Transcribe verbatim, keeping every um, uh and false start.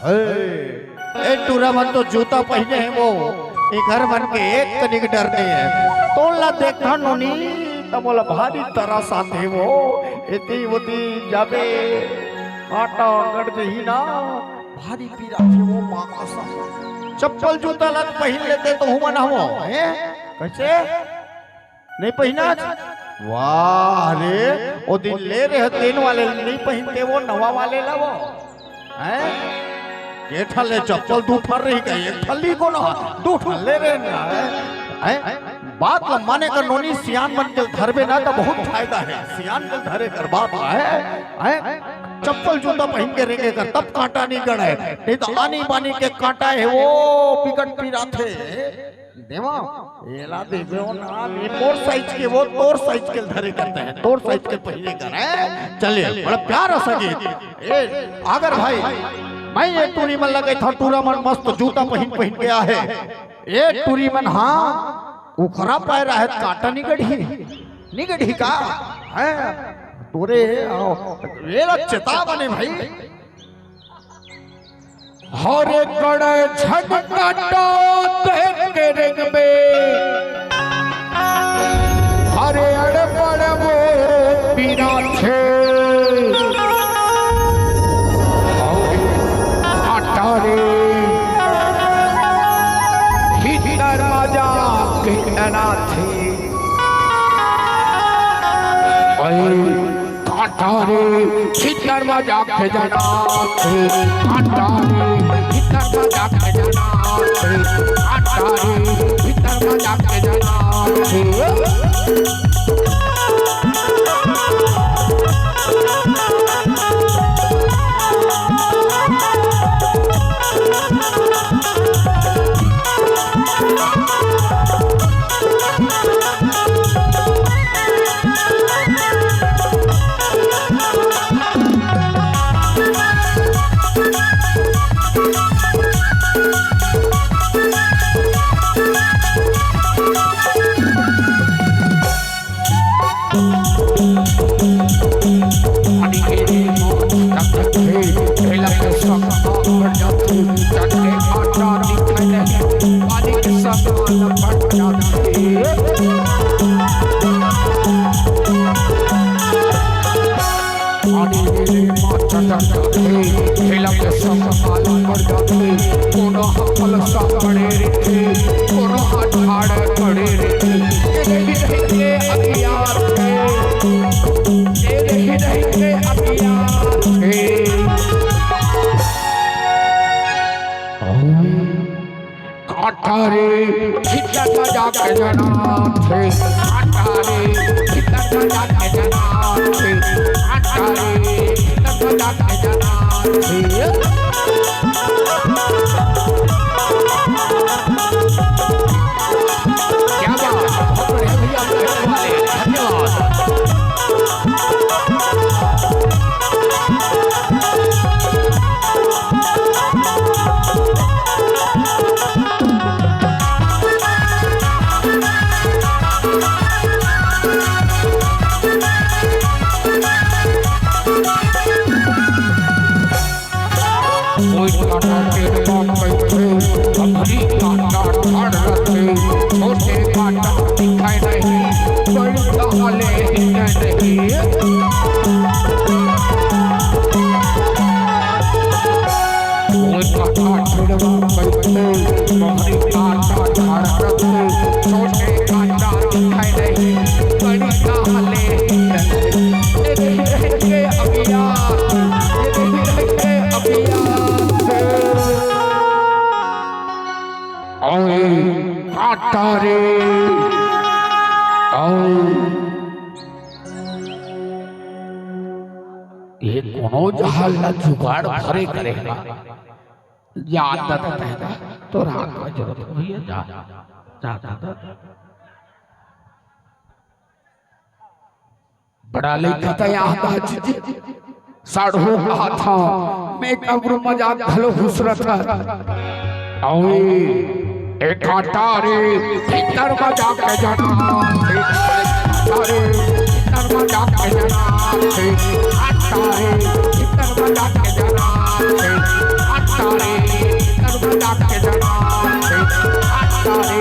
ए, ए टूरा मन तो जूता पहिने हे वो, ए घर मन के एक तनिक डर नहीं है। तोला देखा नोनी, त मोला भारी तरस आथे वो। एती ओती जाबे, कांटा गड़ जही ना, भारी पीरा थे वो माँ कसम। चप्पल जूता ला पहिन लेते तो हुमन हवो, हैं? कैसे? नहीं पहिना? वाह रे, ओ दिन ले रहे तेन वाले नहीं पहिनते वो नवा वाले ला वो। हैं? के ठन ले चप्पल दू ठन रही का, एक ठन ली को ना, दू ठन ले रहे ना, हैं? हैं? बात ला माने कर नोनी, सियान मन के धरबे ना तो बहुत फायदा है। सियान के धरे कर बात ला है, हैं? चप्पल जूता पहिन के रेंगे कर तब कांटा नहीं गड़े, नहीं तो आनी बानी के कांटा है वो बिकट पीरा थे। देवा, एला देबे वो ना, ये मोर साइज के, वो तोर साइज के धरे करते हैं, तोर साइज के पहिरे कर, हैं? चलिए, बड़ा प्यारा सा गीत। ए, आगर भाई, मैं ये टूरी मन लगे था, टूरा मन मस्त जूता पहिन, पहिन के आहे। ए टूरी मन, हाँ, उखरा पाए रहे, कांटा निगढ़ी, निगढ़ी का, हैं? तोरे, आओ, ये ला चेतावनी भाई। हरे कड़े झटकाटा देख के रेंगबे, हरे अड़बड़ वो पीरा छे। हरे आटा रे, भीतर मजा के डरा थे। ओए, कांटा रे, भीतर मजा के डरा थे। कांटा रे, भीतर मजा के डरा थे। कांटा रे, भीतर मजा के डरा थे। पानी मेरे माँ चटक जाते, खेला के सब माल पड़ जाते, कोनो हकल सा पड़े रहते, कोनो हाथ ठाड़ पड़े रहते। तेरे ही रहते अखियार पे, तेरे ही रहते अखियार पे। कांटा रे, भीतर मजा के जना थे। कांटा रे, भीतर मजा के जना थे। कांटा रे, भीतर मजा के जना थे। क्या बात, बहुत बढ़िया भैया, आप लोग वाले, धन्यवाद। कोई कांटा टेढ़ा कहिथे, अभी कांटा ठाढ़ रथे, छोटे कांटा दिखय नहीं, बड़ी काले हिंडय नहीं। कोई कांटा टेढ़ा कहिथे, अभी कांटा ठाढ़ रथे, छोटे कांटा दिखय नहीं, बड़ी काले हिंडय नहीं। ये नहीं रहेंगे अभियान, ये नहीं रहेंगे अभियान। ओए कांटा रे, ओए। ये कोनो जहाज ला जुगाड़ भरे करे ना। जा, जा, जा, जा, जा। तोर हाथ का जरूरत होही, जा, जा, जा, जा। बड़ा लइका त याद आ जी, साढ़ू कहा था, मैं कबरू मजाक घलो घुसरत था। ओए, ए कांटा रे, भीतर मजाक के जाना। ए कांटा रे, भीतर मजाक के जाना। ए कांटा रे, भीतर मजाक के जाना। ए कांटा रे, भीतर मजाक के जाना। ए कांटा रे,